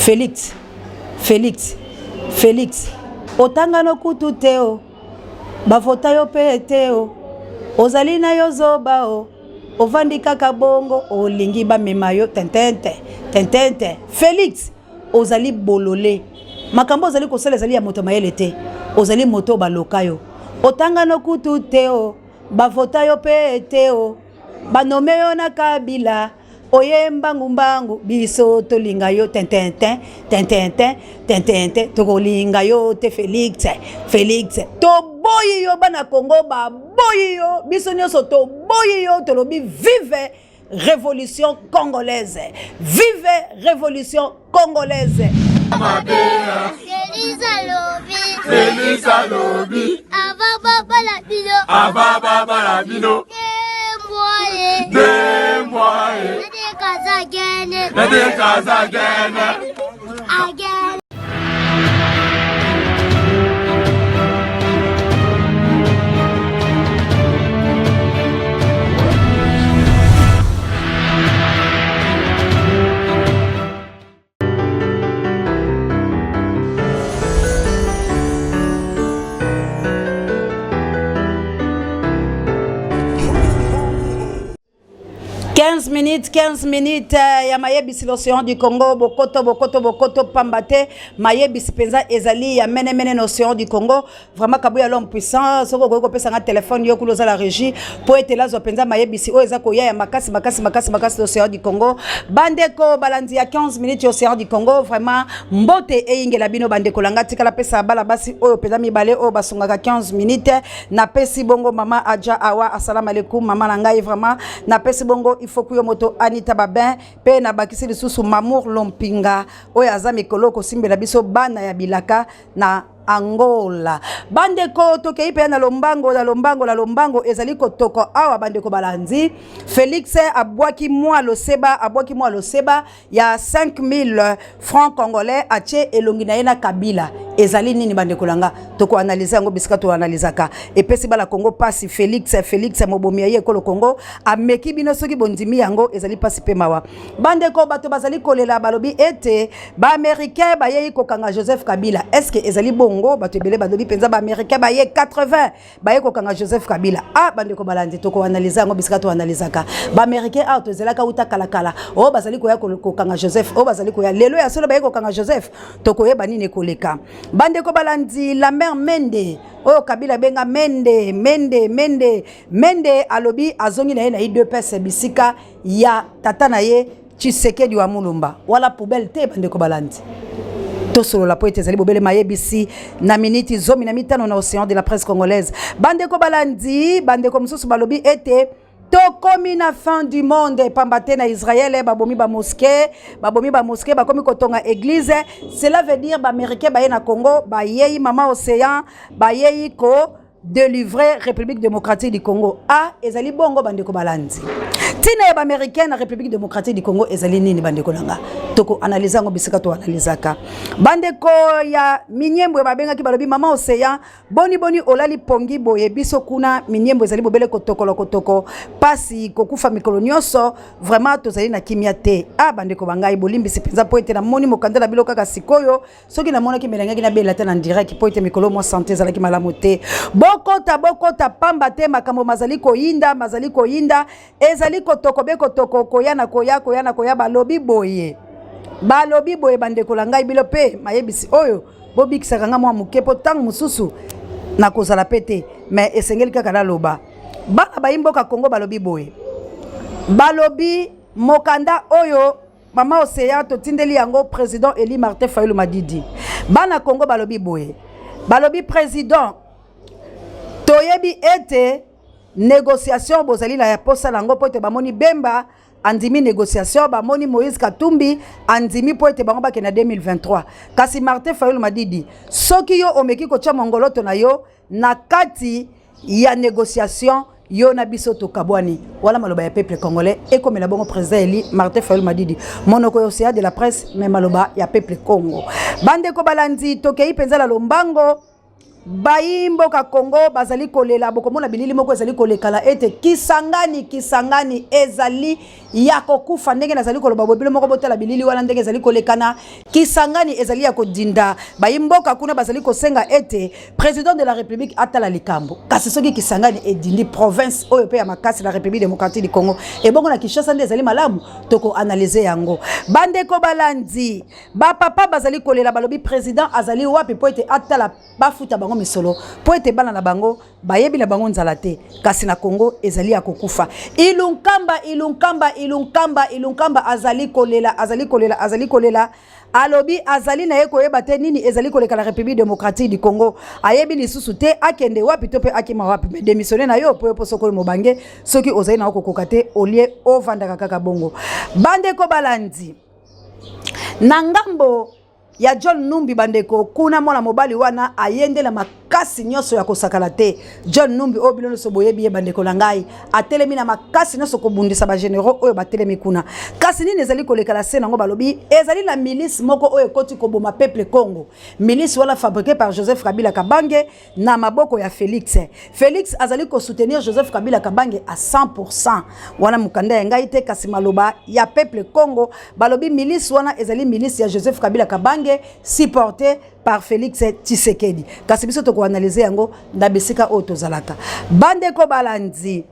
Felix, Felix, Felix, otanga no kutu te o, bavota yo pe te o, ozali na yo zoba o, ovandi kaka bongo olingi bamema yo tentente tentente. Felix, ozali bolole, makambo ozali kosala ezali ya moto mayele te, ozali moto baloka yo, otanga no kutu te o, bavota yo pe te o, banome yo na Kabila. Oye mbangu mbangu biso tolinga yo tintintin tintintin tintintin tokolinga yo te Felix Felix toboyi yo bana Congo baboyi yo biso nyonso toboyi yo tolobi vive révolution congolaise vive révolution congolaise. Félix alobi. Félix alobi. Ava babala bino. Ava babala bino. Demboye. Demboye. Nade kaza gene. Nade kaza gene. Again. 15 minutes 15 minutes eh, ya mayebisi l'océan du Congo bokoto bokoto bokoto pamba te mayebisi mpenza ezali ya mene mene na océan du Congo vraiment kabuya l'homme puissant soki okoki kopesa nga telefone yo kuna oza la régie mpo ete nazwa mpenza mayebisi oyo eza koya ya makasi makasi makasi makasi na océan du Congo bandeko balandi ya 15 minutes ya océan du Congo vraiment mbote eyingela bino bandeko na nga tikala pesa bala basi oyo mpenza mibale oyo basungaka 15 minutes napesi bongo mama Adja Awa assalamu alaikum mama na ngai vraiment napesi bongo ifoku yo moto Anita Babin mpe nabakisi lisusu Mamour Lompinga oyo aza mikolo kosimbela biso bana ya bilaka na Angola. Bandeko tokei mpe na lombango na lombango na lombango ezali kotoko awa bandeko balandi. Felix abwaki mwa loseba abwaki mwa loseba ya 5000 francs congolais atie elongi na ye na Kabila. Ezali nini bandeko na nga? Toko analyser yango bisika to analysaka. Epesi bala Congo pasi Felix Felix mobomi ya ye ekolo Congo ameki bino soki bondimi yango ezali pasi pe mawa. Bandeko bato bazali kolela balobi ete ba américain bayei kokanga Joseph Kabila. Est-ce que ezali bongo? Bato ebele balobi penza ba américain baye 80 baye kokanga Joseph Kabila. Ah bandeko balandi toko analyser yango bisika to analysaka. Ba américain awa tozelaka uta kala kala. Oh bazali koya kokanga Joseph, oh bazali koya lelo ya solo baye kokanga Joseph. Tokoyeba nini ekoleka. Bandeko balandi Lambert Mende oyo Kabila benga Mende Mende Mende Mende alobi azongi na ye na UDPS bisika ya tata na ye Tshisekedi wa Mulumba wala poubelle te bandeko balandi tosolola mpo ete ezali bobele mayebisi na miniti 15 na océan de la presse congolaise bandeko balandi bandeko mosusu balobi ete tokomi na fin du monde pamba te na Israël babomi ba mosquée babomi ba mosquée bakomi kotonga église cela veut dire ba américain baye na Congo bayei mama océan bayei ko delivrer République démocratique du Congo. Ah, ezali bongo bandeko balandi. Tina ya ba américain na République démocratique du Congo ezali nini bandeko nanga? Toko analyser ngo bisika to analysaka. Bandeko ya Minyembwe babengaki balobi mama Océan, boni boni olali pongi boye biso kuna Minyembwe ezali bobele kotokolo kotoko pasi kokufa mikolo nyonso vraiment tozali na kimia te. Ah bandeko bangai bolimbisi penza po ete na moni mokanda na bilo kaka sikoyo soki namonaki melangaki nabela ata na direct mpo ete mikolo mwa sante ezalaki malamu te. Bokota bokota pamba te makambo mazali koyinda mazali koyinda ezali kotoko be kotoko koya na koya koya na koya balobi boye balobi boye bandeko na ngai bilo mpe mayebisi oyo bobikisaka ngai mwa moke mpo ntango mosusu nakozala mpe te me esengeli kaka naloba bana bayi mboka Kongo balobi boye balobi mokanda oyo Mama Ocean totindeli yango président Eli Martin Fayulu Madidi. Bana Congo balobi boye. Balobi président toyebi ete négociation bozali na ya posa nango po ete bamoni Bemba andimi négociation bamoni Moïse Katumbi andimi po ete bango bakende na 2023 kasi Martin Fayulu Madidi soki yo omeki kotia mongoloto na yo na kati ya négociation yo na biso tokabwani wala maloba ya peuple congolais ekomela bongo président eli Martin Fayulu Madidi monoko ya océan de la presse mais maloba ya peuple Congo bandeko balandi tokei mpenza na lombango. Bayi mboka Congo bazali kolela, bokomona bilili moko ezali kolekana ete Kisangani, Kisangani ezali ya kokufa. Ndenge nazali koloba boye, bino moko botala bilili wana ndenge ezali kolekana. Kisangani ezali ya kodinda. Bayi mboka kuna bazali kosenga ete président de la République atala likambo. Kasi soki Kisangani edindi, province oyo pe ya makasi la République démocratique du Congo, ebongo na Kinshasa nde ezali malamu, toko analyser yango. Bandeko balandi, ba papa bazali kolela, balobi président azali wapi po ete atala bafuta bango misolo, po ete bana na bango bayebi na bango nzala te, kasi na Congo ezali ya kokufa. Ilunkamba, Ilunkamba, Ilunkamba, Ilunkamba azali kolela, azali kolela, azali kolela. Alobi azali na ye koyeba te nini ezali koleka na République démocratique du Congo. Ayebi lisusu te akende wapi to pe akima wapi. Mais démissionner na yo po yo po soki oyo mobange, soki ozali na yo kokoka te, olie ovandaka kaka bongo. Bandeko balandi, na ngambo ya John Numbi, bandeko kuna mwana mobali wana ayendela makasi nyonso ya kosakala te. John Numbi oyo bino nyonso boyebi ye, bandeko na ngai, atelemi na makasi nyonso kobundisa ba généraux oyo batelemi kuna. Kasi nini ezali koleka na se nango? Balobi ezali na milice moko oyo ekoti koboma peuple Congo. Milice wana fabriqué par Joseph Kabila Kabange na maboko ya Félix. Félix azali kosoutenir Joseph Kabila Kabange à 100%. Wana mokanda ya ngai te, kasi maloba ya peuple Congo. Balobi milice wana ezali milice ya Joseph Kabila Kabange supporté par Félix Tshisekedi. Kasi biso tokoanalyser yango na bisika oyo tozalaka. Bandeko balandi,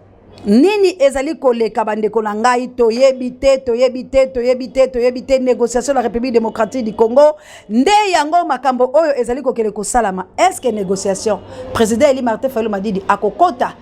nini ezali koleka, bandeko na ngai? Toyebi te, toyebi te, toyebi te, toyebi te. Négociation la République démocratique du Congo nde yango makambo oyo ezali kokende kosalama. Est ce que négociation, président élu Martin Fayulu Madidi akokota,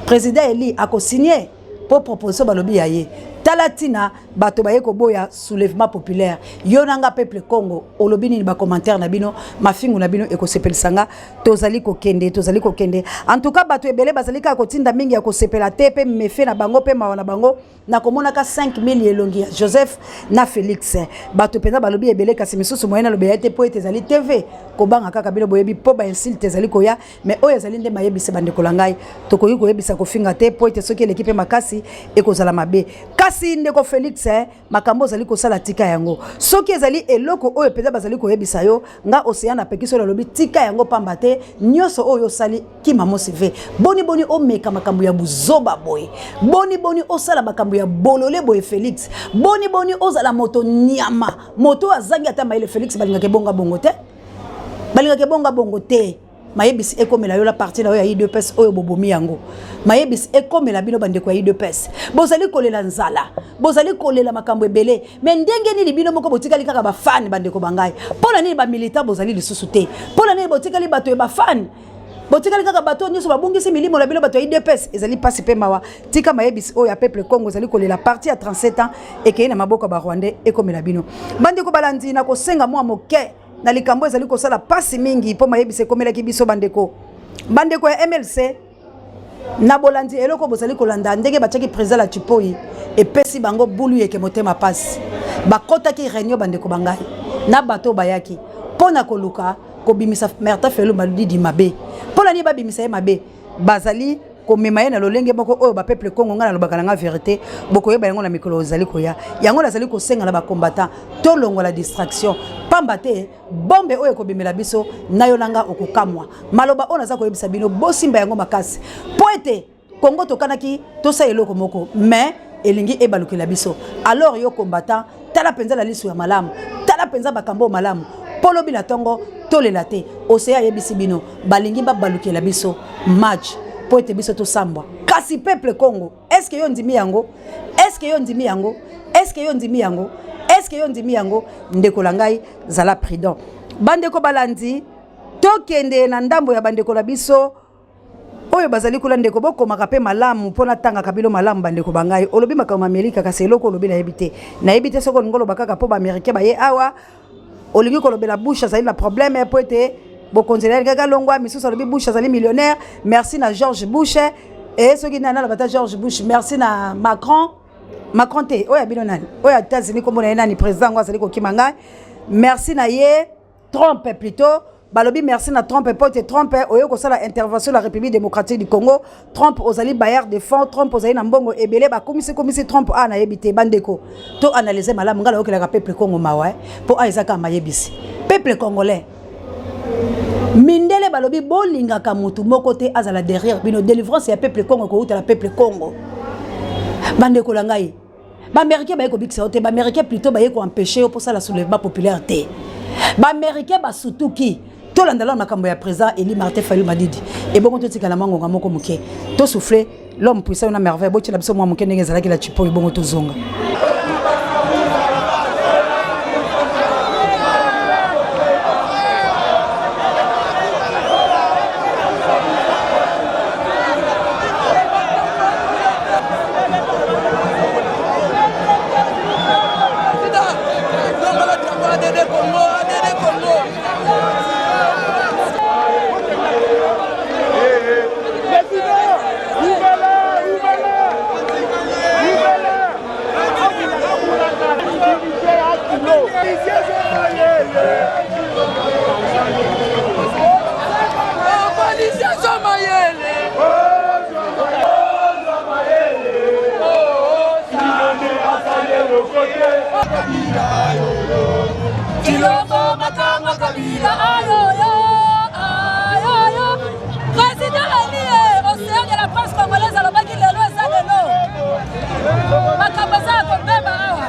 président élu akosigne mpo proposition balobi ya ye? Tala ntina bato baye koboya soulèvement populaire. Yo na nga, peuple Congo, olobi nini? Bacommentaire na bino, mafingu na bino ekosepelisa nga. Tozali kokende, tozali kokende. En tout cas, bato ebele bazali kaka kotinda mingi ya kosepela te, mpe mefe na bango mpe mawa na bango na komonaka 5000 elongi ya Joseph na Félix. Bato mpenza balobi ebele, kasi misusu moye nalobela te mpo ete ezali TV, kobanga kaka bino boyebi mpo bainsulte ezali koya. Mais oyo ezali nde mayebisa, bandeko na ngai, tokoki koyebisa kofinga te mpo ete soki eleki mpe makasi ekozala mabe. Kasi ndeko Félix, makambo ozali kosala, tika yango. Soki ezali eloko oyo mpenza bazali koyebisa yo, nga Océan napeki soki nalobi tika yango, pamba te nyonso oyo osali kima mosive. Boni boni omeka makambo ya buzoba boye? Boni boni osala makambo ya bolole boye, Félix? Boni boni ozala moto nyama, moto oyo azangi ata mayele? Félix, balingaka ebonga bongo te, balingaka ebonga bongo te. Mayebisi ekomela yo la parti na yo ya UDPS oyo bobomi yango. Mayebisi ekomela bino, bandeko ya UDPS. Bozali kolela nzala, bozali kolela makambo ebele, mais ndenge nini bino moko botikali kaka bafan? Bandeko bangai, mpo na nini bamilitant bozali lisusu te? Mpo na nini botikali bato ya bafan, botikali kaka bato nyonso babungisi milimo na bino, bato ya UDPS? Ezali mpasi mpe mawa. Tika mayebisi oyo ya peuple Congo ezali kolela. Parti ya 37 ans ekei na maboko ya Barwandais. Ekomela bino, bandeko balandi, na kosenga mwa moke na likambo ezali kosala mpasi mingi mpo mayebisi ekomelaki biso, bandeko, bandeko ya MLC. Na bolandi eloko bozali kolanda, ndenge batiaki président la Tshipoi, epesi bango bulu yeke motema mpasi. Bakɔtaki réunion, bandeko bangai, na bato bayaki mpo na koluka kobimisa Martin Fayulu Madidi mabe. Mpo na nini babimisa ye mabe? Bazali komema ye na lolenge moko oyo bapeuple Congo, ngai nalobaka na nga vérité, bokoyeba yango na mikolo ozali koya. Yango nazali kosenga na bacombattant, tolongola distraction, pamba te bombe oyo ekobimela biso na yo na nga, okokamwa. Maloba oyo naza koyebisa bino, bosimba yango makasi, mpo ete Kongo tokanaki tosala eloko moko, mais elingi ebalukela biso. Alors yo combattant, tala mpenza na liso ya malamu, tala mpenza makambo oyo malamu, mpo lobi na ntongo tolela te. Oseya ayebisi bino, balingi babalukela biso match mpo ete biso tosambwa. Kasi peuple Congo, est ce que yo ndimi yango? Est ce que yo ndimi yango? Est ce que yo ndimi yango? Est ce que yo ndimi yango? Ndeko na ngai, zala prudent. Bandeko balandi, tokende na ndambo ya bandeko na biso oyo bazali kuna. Ndeko, bokomaka mpe malamu mpo natangaka bino malamu. Bandeko bangai, olobi makambo Amerika, kasi eloko olobi nayebi te, nayebi te soki olingi oloba kaka mpo baaméricain baye awa, olingi kolobela Bush azali na problème mpo ete bokonzi na ye kaka longwa. Misusu alobi Bush azali millionnaire, merci na George Bush. E soki nani aloba ta George Bush, merci na Macron. Macron te, oyo ya bino nani, oyo ya États-Unis, kombo na ye nani, président yango azali kokima ngai, merci na ye. Trump plutôt, balobi merci na Trump mpo ete Trump oyo kosala intervention la République démocratique du Congo. Trump ozali bailleur de fonds, Trump ozali na mbongo ebele, bakomisi komisi Trump a nayebi te. Bandeko, to analyse malamu. Ngai nayokelaka peuple Congo mawa mpo a eza kaka mayebisi. Peuple congolais, Mindele balobi bolingaka mutu moko te azala derrière bino. Délivrance ya peuple Congo ekowuta na peuple Congo. Bandeko na ngai, baaméricain baye kobikisa yo te, baaméricain plutôt baye koempêche yo mposala soulèvement populaire te. Baaméricain basutuki. Tolanda lano makambo ya président Eli Martin Fayulu Madidi, ebongo totikala mwa ngonga moko moke, tosouffle l'homme puissant na merveille. Botyela biso mwa moke ndenge ezalaki la chipo, ebongo tozonga. Chilombo Makanga Kabila ayoyo ayoyo président élu océan de la presse congolaise alobaki lelo eza lelo makambo eza ya kobeba awa.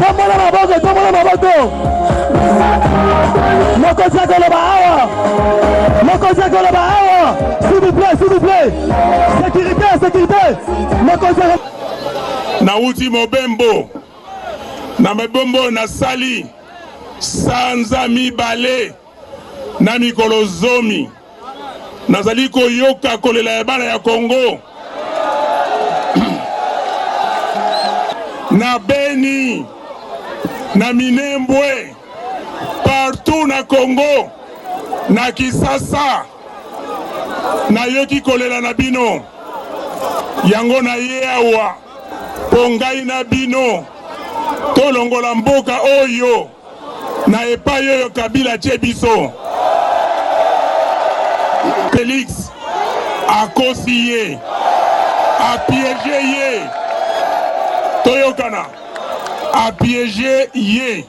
Tombola maboko, tombola maboko. Mokonzi akoloba awa, mokonzi akoloba awa. S'il vous plaît, s'il vous plaît. Sécurité, sécurité. Mokonzi. Nauti mobembo, na mobembo nasali sanza 2 na mikolo 10, nazali koyoka kolela ya bana ya Congo na Beni, na Minembwe, partout na Congo, na Kisasa. Nayoki kolela na bino, yango na ye awa mpo ngai na bino tolongola mboka oyo na epai oyo Kabila atie biso. Félix akosi ye, apiége ye, toyokana, apiége ye.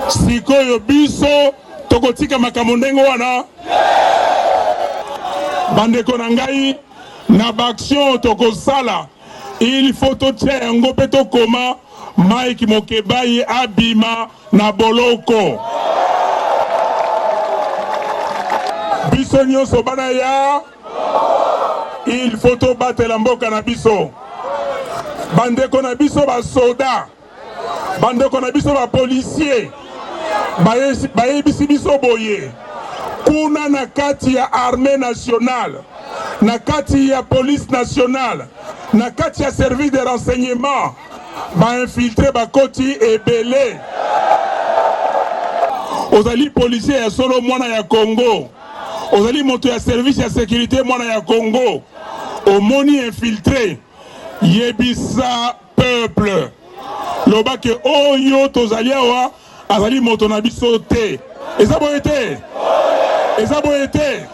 Sikoyo biso tokotika makambo ndenge wana. Bandeko na ngai, na baaction tokosala, il faut totia yango mpe tokoma Mike Mokebayi abima na boloko. Biso nyonso bana ya, il faut tobatela mboka na biso. Bandeko na biso basoda, bandeko na biso bapolisier bayebisi biso boye, kuna na kati ya armée nationale, na kati ya police nationale, na kati ya service de renseignement, bainfiltre bakoti ebele. Ozali policier ya solo, mwana ya Congo, ozali moto ya service ya sécurité, mwana ya Congo, omoni infiltré, yebisa peuple, loba ke oyo tozali awa azali moto na biso te. Eza boye te, eza boye te.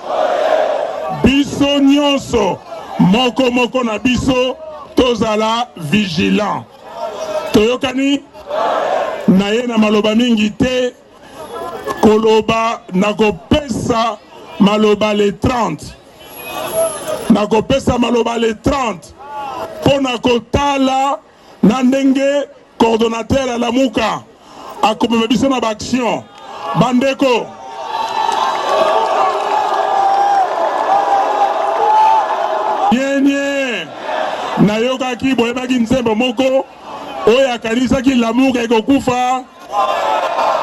Biso nyonso moko moko na biso tozala vigilant. Toyokani na ye na maloba mingi te, koloba nakopesa maloba le 30, nakopesa maloba le 30 mpo na kotala na ndenge coordonnateur ya Lamuka akomema biso na baaction. Bandeko, nye nayokaki boyebaki nzembo moko oyo akanisaki Lamuka ekokufa,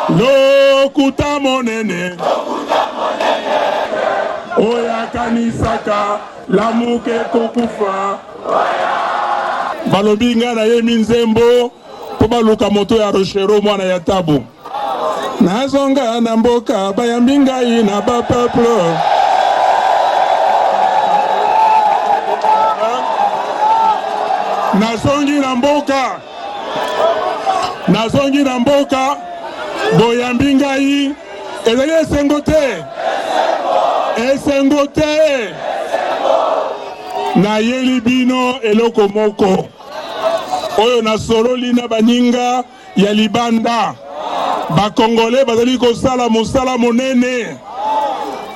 lokuta monene oyo akanisaka Lamuka ekokufa. Balobi ngai nayemi nzembo mpo baluka moto ya Rochero mwana ya Tabu. Nazonga na mboka bayambi ngai na ba peuple. Nazongi na mboka, nazongi na mboka, boyambi ngai, ezali esengo te, esengo te. Nayeli bino eloko moko oyo nasololi na baninga ya libanda. Ba Congolais bazali kosala mosala monene.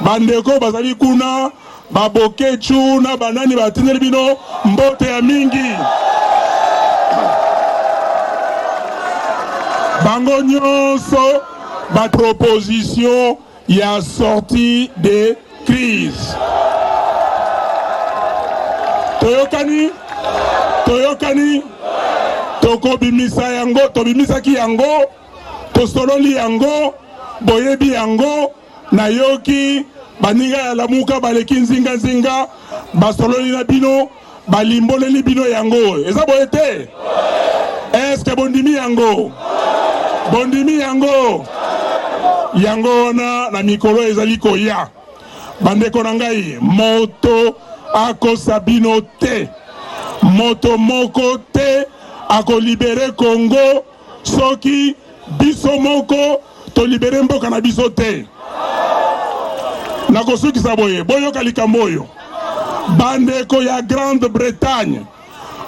Bandeko bazali kuna, ba Boketshu na banani batindeli bino mbote ya mingi. Bango nyonso ba proposition ya sortie de crise. Toyokani, toyokani, tokobimisa yango, tobimisaki yango, tosololi yango, boyebi yango. Nayoki baninga ya Lamuka baleki nzinga nzinga, basololi na bino, balimboleli bino yango. Eza boye te? Eske bondimi yango? Bondimi yango? Yango wana na mikolo ezali koya, bandeko na ngai, moto akosa bino te, moto moko te akolibere Congo soki biso moko tolibere mboka na biso te. Nakosukisa boye, boyoka likambo oyo bandeko ya Grande-Bretagne,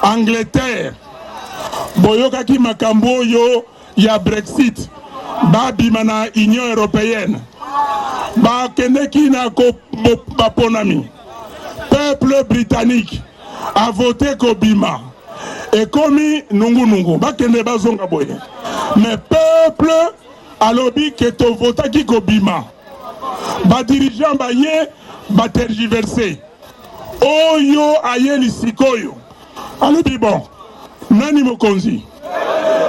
Angleterre, boyokaki makambo oyo ya Brexit, babima na Union européenne, bakendeki na baponami, peuple britannique a vote kobima, ekomi nungunungu, bakende bazonga boye, mais peuple alobi ke tovotaki kobima, ba dirigeant baye ba tergiverse, oyo ayeli sikoyo alobi bon, nani mokonzi,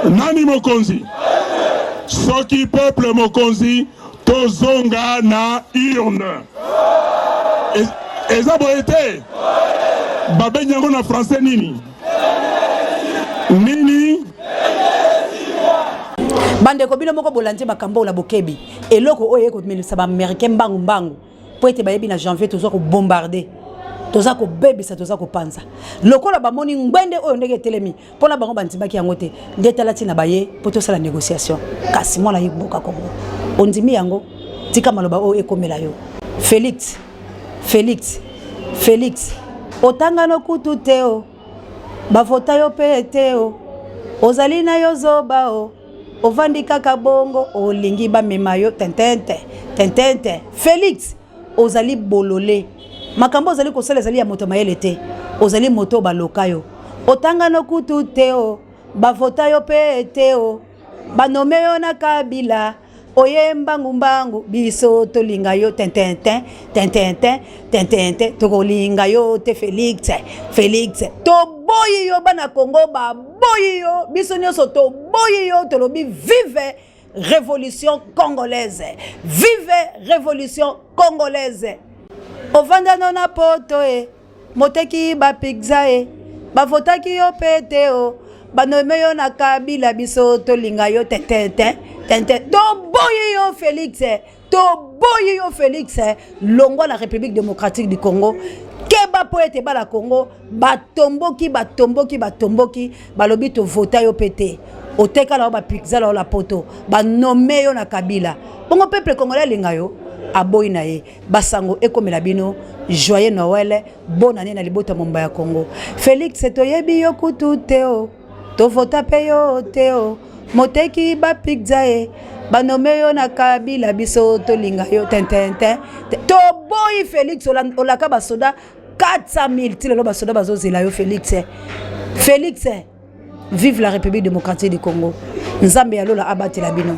nani mokonzi? Soki peuple mokonzi, tozonga na urne. Eza boye te? Babengi yango na français nini? Nini? Bandeko, bino moko bolandi makambo oyo na bokebi. Eloko oyo ekomelisa ba américain mbangu mbangu po ete bayebi na janvier toza kobombarde, toza kobebisa, toza kopanza. Lokola bamoni ngwende oyo ndenge etelemi mpona bango bandimaki yango te, nde tala ntina baye mpo tosala négociation. Kasi mwana ye mboka Kongo ondimi yango, tika maloba oyo ekomela yo. Félix, Félix, Félix, otangano kutu te o, bavota yo mpe te o, ozali na yo zoba o, ovandi kaka bongo, olingi bamema yo tentente tentente. Félix, ozali bolole, makambo ozali kosala ezali ya moto mayele te, ozali moto baloka yo, otangano kutu te o, bavota yo mpe te o, banome yo na Kabila, oye mbangu mbangu, biso tolinga yo tentente tentente tentente, tokolinga yo te Félix. Félix, toboyi yo, bana Congo baboyi yo, biso nyonso toboyi yo, tolobi vive révolution congolaise, vive révolution congolaise. Ovandano na poto e, moteki ba pizza e, bavotaki yo mpe te o, banome yo na Kabila, biso tolinga yo tentente tente, toboyi yo Félix, toboyi yo Félix, longwa na République démocratique du Congo. Keba po ete bana Congo batomboki, batomboki, batomboki, balobi tovota yo mpe te, oteka na yo ba pizza na yo na poto, banome yo na Kabila, bongo peuple congolais alinga yo, aboyi na ye. Basango ekomela bino, joyeux Noël, bonne année na libota momba ya Congo. Félix, toyebi yo kutu te o, tovota mpe yo te o, moteki ba pizza e, banome yo na Kabila, biso tolinga yo tentente, toboyi Félix. Olaka basoda 400 000, ti lelo basoda bazozela yo Félix. Félix, vive la République démocratique du Congo. Nzambe ya lola abatela bino.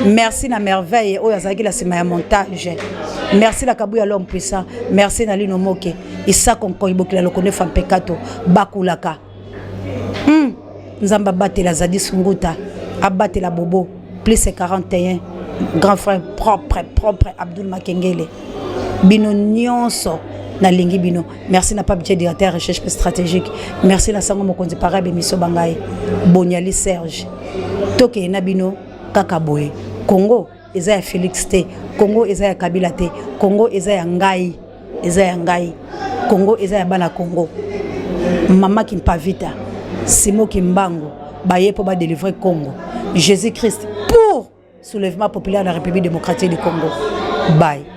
Merci na merveille oyo azalaki la sima ya montage. Merci na Kabuya l'homme puissant. Merci na Lino Moke, Isako Nkoy Bokila Lokone Fampekato Bakulaka. Nzambe abatela Zadi Sunguta, abatela Bobo plus 41, grand frère propre propre Abdul Makengele. Bino nyonso nalingi bino. Merci na Pape J, directeur recherche stratégique. Merci na Sango Mokonzi Parabe Miso Bangai, Bonyali Serge. Toke na bino kaka boye. Congo. eza ya Felix te, Congo eza ya Kabila te, Congo eza ya ngai, eza ya ngai, Congo eza ya bana Congo. Mama Kimpavita, Simo Kimbangu baye mpo badelivre Congo. Jésus Christ pour soulèvement populaire de la République démocratique du Congo. Bye.